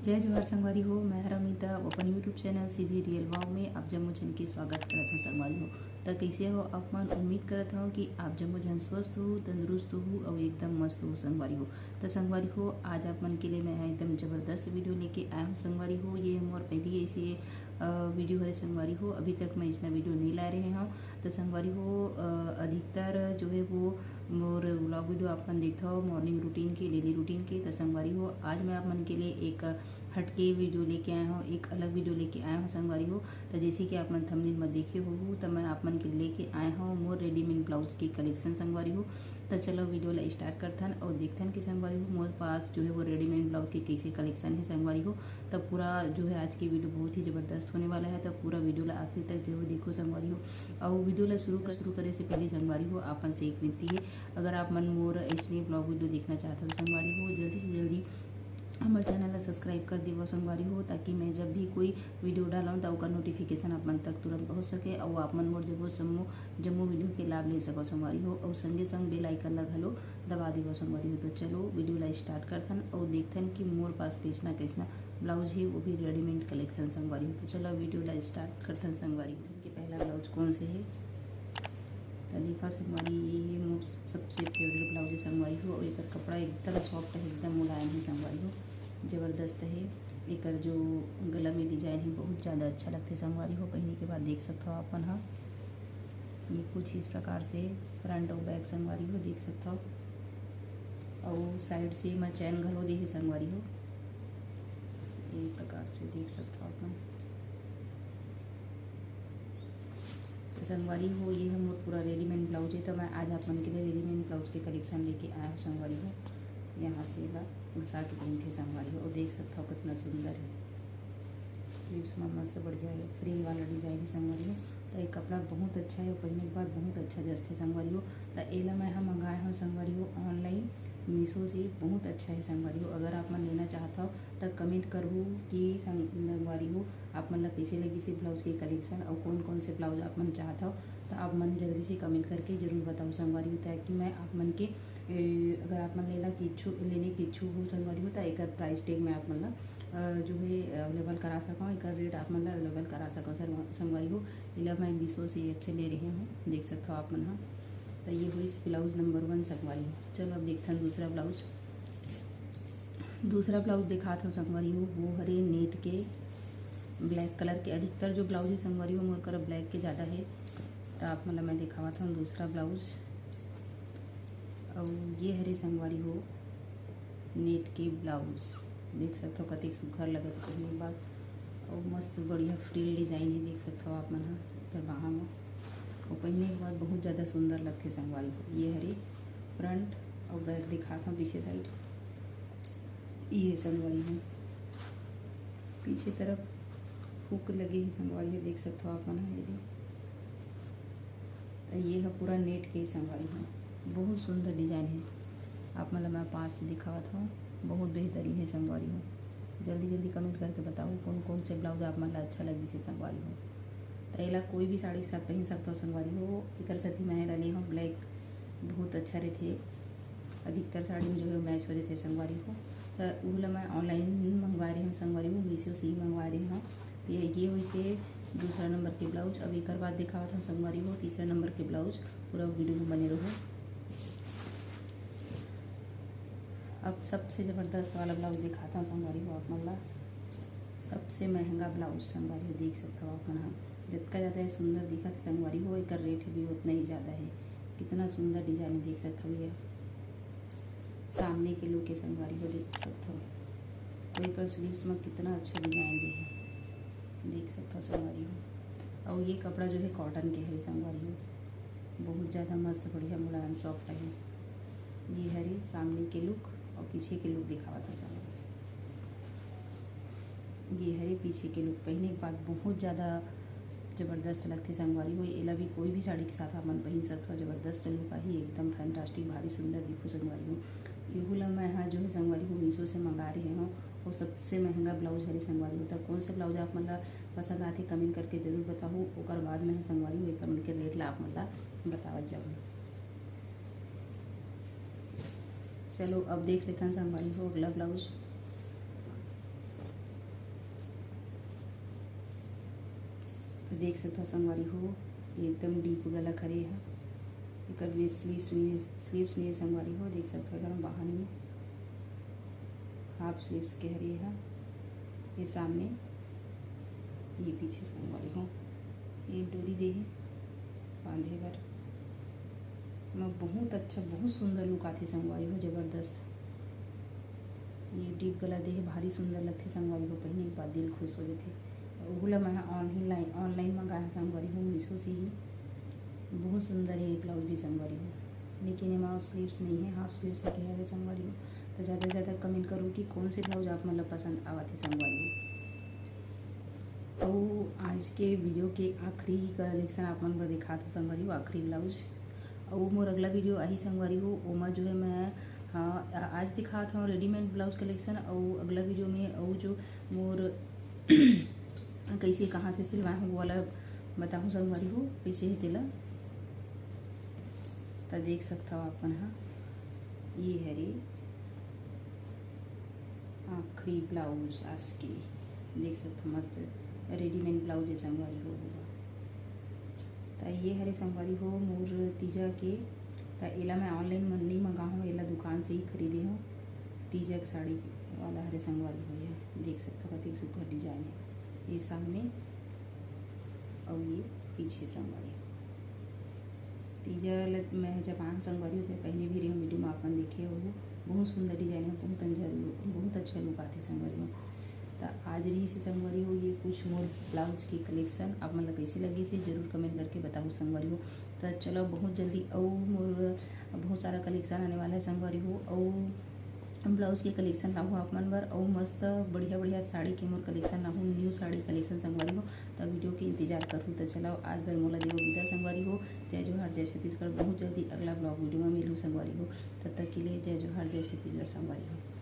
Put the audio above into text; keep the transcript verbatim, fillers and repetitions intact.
जय जोहार संगवारी हो, मैं हर अमिता अपन YouTube चैनल सीजी रियल वाव में आप जम्मो झन के स्वागत करत हूँ संगवारी हो। त कइसे हो आप मन? उम्मीद करत हूँ कि आप जम्मो झन स्वस्थ हो, तंदुरुस्त हो अउ एकदम मस्त हो संगवारी हो। त संगवारी हो, आज आप मन के लिए मैं एकदम जबरदस्त वीडियो लेके आया हूँ संगवारी हो। ये मोर पहली ऐसी वीडियो हरे संगवारी हो, अभी तक मैं इसना वीडियो नहीं ला रहे हूँ। त संगवारी हो, अधिकतर जो है वो मोर व्लॉग वीडियो आप मन देखत हो मॉर्निंग रूटीन के, डेली रूटीन के। त संगवारी हो, आज मैं आप मन के लिए एक हटके वीडियो लेके आया हूँ, एक अलग वीडियो लेके आया हूँ संगवारी हो। त जैसे कि आप मन थंबनेल में देखे हो, त मैं आप मन के लेके आया हूँ मोर रेडीमेड ब्लाउज के कलेक्शन संगवारी हो। त चलो वीडियो ला स्टार्ट करथन और देखथन कि संगवारी हो मोर पास जो है वो रेडीमेड ब्लाउज के कैसे कलेक्शन है संगवारी हो। तब पूरा जो है आज की वीडियो बहुत ही जबरदस्त होने वाला है, तब पूरा वीडियो ला आखिर तक जरूर देखो संगवारी हो। और वीडियो ला शुरू कर शुरू करे से पहले संगवारी हो, आप मन से एक विनती है, अगर आप मन मोर ऐसे ब्लॉग वीडियो देखना चाहते हो संगवारी हो, जल्दी से जल्दी हमारे चैनल ला सब्सक्राइब कर देवो संगवारी हो, ताकि मैं जब भी कोई वीडियो डालूँ तो ओकर नोटिफिकेशन आप मन तक तुरंत पहुँच सके और आप मन मोर जम्मो जम्मो वीडियो के लाभ ले सको संगवारी हो। और संगे संग बेल आइकन ला घलो दबा देवो संगवारी हो। तो चलो वीडियो ला स्टार्ट करथन और देखथन कि मोर पास कैसना कैसना ब्लाउज है, वो भी रेडीमेड कलेक्शन संगवारी हो। तो चलो वीडियो ला स्टार्ट करथन संगवारी हो। कि पहला ब्लाउज कौन से है? तो देखा संगवारी, ये है मोर सबसे फेवरेट ब्लाउज है संगवारी हो। और एकर कपड़ा एकदम सॉफ्ट है, एकदम मुलायम है संगवारी हो, जबरदस्त है। एकर जो गला में डिजाइन है बहुत ज़्यादा अच्छा लगता है संगवारी हो। पहने के बाद देख सकते हो आप मन हा, ये कुछ इस प्रकार से फ्रंट और बैक संगवारी हो देख सकते हो। और साइड से मैं चैन घलो दे है संगवारी हो, ये प्रकार से देख सकते हो आप मन। तो संगवारी हो, ये है मोर पूरा रेडीमेड ब्लाउज है। तो मैं आज आप मन के लिए रेडीमेड ब्लाउज के कलेक्शन लेके आया हूँ संगवारी हो। यहाँ से ला उलसा के पहनथे संगवारी हो, और देख सकते हो कितना सुंदर है। स्लीव्स में मस्त बढ़िया है, फ्रिल वाला डिजाइन है संगवारी हो। तो ये कपड़ा बहुत अच्छा है, पहने के बाद बहुत अच्छा जचथे संगवारी हो। तो एला मैं हा मंगाए हूँ संगवारी हो ऑनलाइन मीशो से, बहुत अच्छा है संगवारी हो। अगर आप मन लेना चाहता हो तो कमेंट करहू कि संगवारी हो आप मन ला कैसे लगिस हे ब्लाउज के कलेक्शन और कौन कौन से ब्लाउज आप मन चाहत हो, तो आप मन जल्दी से कमेंट करके जरूर बताओ संगवारी हो, ताकि मैं आप मन के ए, अगर आप मन लेना के इच्छु लेने के इच्छु हो संगवारी हो, तो एकर प्राइस टैग मैं आप मन ला अ, जो है अवेलेबल करा सकूँ, एकर रेट आप मन ला अवेलेबल करा सकूँ संगवा- संगवारी हो। एला मैं मीशो से ऐप से ले रहे हूँ, देख सकते हो आप मन हा। तो ये हुई ब्लाउज नंबर वन संगवारी हो। चलो अब देखथन दूसरा ब्लाउज। दूसरा ब्लाउज दिखात हूँ संगवारी हो, वो हरे नेट के ब्लैक कलर के। अधिकतर जो ब्लाउज है संगवारी हो मोर करा ब्लैक के ज़्यादा है। तो आप मन ला मैं दिखावत हूँ दूसरा ब्लाउज। और ये हरे संगवारी हो नेट के ब्लाउज, देख सकते हो कतेक सुघर लगत है पहने के बाद। और मस्त बढ़िया फ्रिल डिजाइन है, देख सकते हो आप मन हा एकर बाहा में। और पहने के बाद बहुत ज़्यादा सुंदर लगथे संगवारी हो। ये हरे फ्रंट और बैक दिखात हूँ पीछे साइड। ये संगवारी हो पीछे तरफ हुक लगे है संगवारी हो, देख सकते हो आप मन हा। ये दे, ये है पूरा नेट के संगवारी हो, बहुत सुंदर डिजाइन है। आप मन ला मैं पास से दिखावत हूँ, बहुत बेहतरीन है संगवारी हो। जल्दी जल्दी कमेंट करके बताओ कौन कौन से ब्लाउज आप मन ला अच्छा लगिस हे संगवारी हो। तो एला कोई भी साड़ी के साथ पहन सकते हो संगवारी हो। एकर साथ ही मैं एला ले हूँ ब्लैक, बहुत अच्छा रहथे, अधिकतर साड़ी में जो है मैच हो जाते संगवारी हो। तो उहू ला मैं ऑनलाइन मंगवा रहे हूँ संगवारी हो, मीशो से ही मंगवा रहे हूँ। तो ये ये हुई से दूसरा नंबर के ब्लाउज। अब एकर बाद दिखावत हूँ संगवारी हो तीसरा नंबर के ब्लाउज, पूरा वीडियो में बने रहो। अब सबसे ज़बरदस्त वाला ब्लाउज दिखाता हूँ संगवारी हो आप मन ला। सबसे महंगा ब्लाउज संगवारी हो, देख सकते हो आप मन हा। जितना ज़्यादा ये सुंदर दिखत हे संगवारी हो, एकर रेट भी उतना ही ज़्यादा है। कितना सुंदर डिजाइन देख सकते हो, ये सामने के लुक के संगवारी हो देख सकते हो। तो एकर स्लीव्स में कितना अच्छा डिजाइन दे है, देख सकते हो संगवारी हो। और ये कपड़ा जो है कॉटन के है संगवारी हो, बहुत ज़्यादा मस्त बढ़िया मुलायम सॉफ्ट है। ये हरे सामने के लुक और पीछे के लुक दिखावत हूँ संगवारी। ये हरे पीछे के लुक, पहने के बाद बहुत ज़्यादा जबरदस्त लगथे संगवारी हो। एला भी कोई भी साड़ी के साथ आप मन पहन सकत हो, जबरदस्त लुक आही, एकदम फैंटास्टिक, भारी सुंदर दिखो संगवारी हो। यहू ला मैं हा जो है संगवारी हो मीशो से मंगा रहे हूँ। और सबसे महंगा ब्लाउज हरे संगवारी हो। त कौन सा ब्लाउज आप मन ला पसंद आथे कमेंट करके जरूर बताहू, ओकर बाद मैं संगवारी हो एकर मन के रेट ला आप मन ला बतावत जाऊँ। चलो अब देख लेथन संगवारी हो अगला ब्लाउज। देख सकथव संगवारी हो, एकदम deep गला हरे ह। एकर में sleeves नहीं, sleeves नहीं है संगवारी हो। देख सकथव, एकदम बाहर में half sleeves के हरे ह। ये सामने, ये पीछे संगवारी हो, ये डोरी दे हे बांधे बर। मैं बहुत अच्छा, बहुत सुंदर look आथे संगवारी हो, जबरदस्त। ये deep गला दे हे, भारी सुंदर लगथे संगवारी हो, पहने के बाद दिल खुश हो जाथे। ओहू ला मैं online, online मंगाए हव संगवारी हो, Meesho से ही। बहुत सुंदर है ये blouse भी संगवारी हो, लेकिन एमा sleeves नहीं है, half sleeves के हवे संगवारी हो। तो ज़्यादा से ज़्यादा comment करो कि कौन से blouse आप मन ला पसंद आवत हे संगवारी हो। अउ आज के video के आखिरी collection आप मन बर दिखात हव संगवारी हो, आखिरी blouse। अउ मोर अगला video आही संगवारी हो, ओमा जो है मैं, हाँ, आ-, आज दिखात हव readymade blouse collection, अउ अगला video में अउ जो मोर कैसे कहाँ से सिलवाए हव वो वाला बताहूँ संगवारी हो, कैसे है तेला। त देख सकथव आप मन ह, ये हरे आखिरी blouse आज के, देख सकथव मस्त readymade blouse है संगवारी हो। त ये हरे संगवारी हो मोर तीजा के, त एला मैं online मन नहीं मंगाहूँ, एला दुकान से ही खरीदे हूँ। तीजा के साड़ी वाला हरे संगवारी हो, ये देख सकथव कतेक सुघर design है। ये सामने अउ ये पीछे संगवारी हो। तीजा ल मैं जब आम संगवारी हो, त पहले भी रही video में आप मन देखे हो, बहुत सुंदर design है, बहुत अच्छा look, बहुत अच्छा look आथे संगवारी हो। त आज रही से संगवारी हो ये कुछ मोर blouse के collection, आप मन ला कैसे लगिस हे जरूर comment करके बताओ संगवारी हो। त चलो बहुत जल्दी अउ मोर बहुत सारा collection आने वाला है संगवारी हो, अउ blouse के collection लाहूँ आप मन बर, अउ मस्त बढ़िया बढ़िया साड़ी के मोर collection लाहूँ, new साड़ी collection संगवारी हो। त video के इंतजार करहू। त चलो आज बर मोला देवो विदा संगवारी हो। जय जोहार, जय छत्तीसगढ़। बहुत जल्दी अगला vlog video में मिलहूँ संगवारी हो। तब तक के लिए जय जोहार, जय छत्तीसगढ़ संगवारी हो।